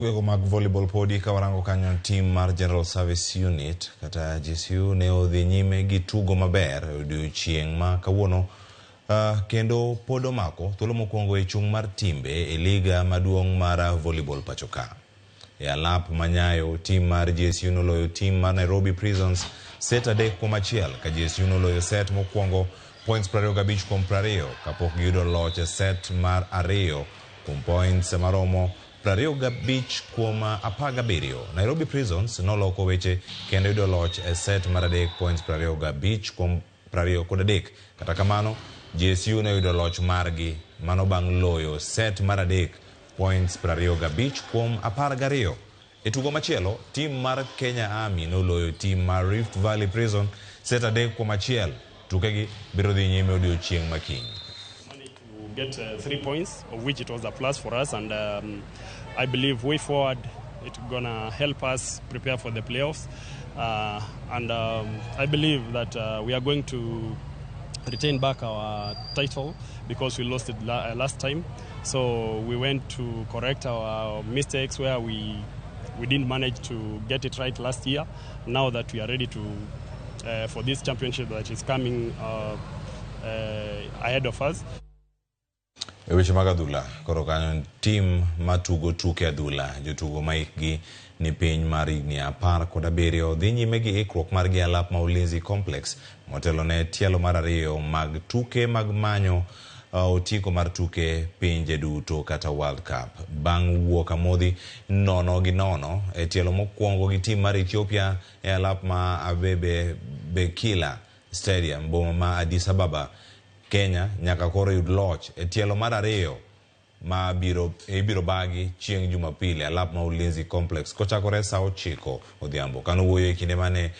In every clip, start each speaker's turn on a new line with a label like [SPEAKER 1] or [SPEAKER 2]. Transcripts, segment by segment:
[SPEAKER 1] Wego mag volleyball podi ka warango kanyo, tim mar General Service Unit kata GSU ne odhi nyime gi tugo maber e odiochieng' ma kawuono, kendo pod omako thuolo mokwongo e chung' mar timbe e liga maduong' mar volleyball pacho ka. E alap manyayo, tim mar GSU noloyo tim mar Nairobi Prisons set 3-1, ka GSU noloyo set mokwongo points 25-20, kapok giyudo loch e set mar ariyo kuom points maromo 25-17. Nairobi Prisons noloko weche kendo yudo loch e set mar adek points 25-23. Kata kamano, GSU noyudo loch margi mano bang' loyo set mar adek points 25-12. E tugo machielo, tim mar Kenya Army noloyo tim mar Rift Valley Prison set 3-1. Tukegi biro dhi nyime odiochieng' makiny.
[SPEAKER 2] Get 3 points, of which it was a plus for us, and I believe way forward it's gonna help us prepare for the playoffs, and I believe that we are going to retain back our title because we lost it last time. So we went to correct our mistakes where we didn't manage to get it right last year. Now that we are ready to for this championship that is coming ahead of us.
[SPEAKER 1] E weche mag adhula koro kanyo, tim matugo tuke adhula jotugo ma hikgi ni piny mar higni 17 dhi nyime gi ikruok margi e alap ma Ulinzi Complex motelo ne tielo mar ariyo mag tuke mag manyo otiko mar tuke pinje duto kata World Cup, bang' wuok amodhi 0-0 e tielo mokwongo gi tim mar Ethiopia e alap ma Abebe Bikila Stadium, boma ma Addis Ababa. Kenya nyaka koro yud loch e tielo mar ariyo ma biro ibiro bagi chieng' Jumapil e alap ma Ulinzi Complex kochakore sa 9 odhiambo. Kanowuoyo e kinde mane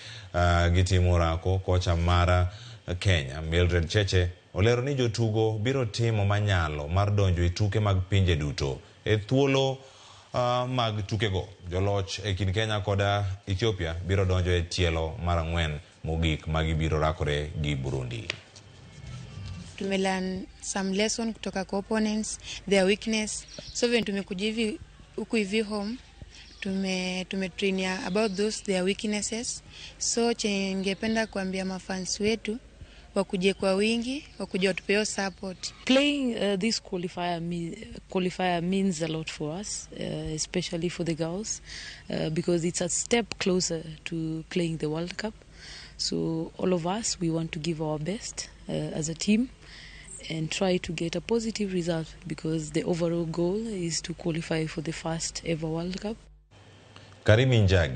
[SPEAKER 1] gitimo orako, kocha mar Kenya Mildred Cheche olero ni jotugo biro timo manyalo mar donjo e tuke mag pinje duto e thuolo mag tukego. Joloch e kind Kenya kod Ethiopia biro donjo e tielo mar ang'wen mogik ma gibiro rakore gi Burundi.
[SPEAKER 3] Tumelearn some lesson kutoka kwa opponents, their weakness. So when tumekuja hivi huku hivi home, tumetrain about those their weaknesses. So chenye ningependa kuambia mafans wetu, wakuje kwa wingi, wakuje watupeo support.
[SPEAKER 4] Playing this qualifier means a lot for us, especially for the girls, because it's a step closer to playing the World Cup. So all of us, we want to give our best as a team and try to get a positive result, because the overall goal is to qualify for the first ever World Cup.
[SPEAKER 1] Karimi Njagi.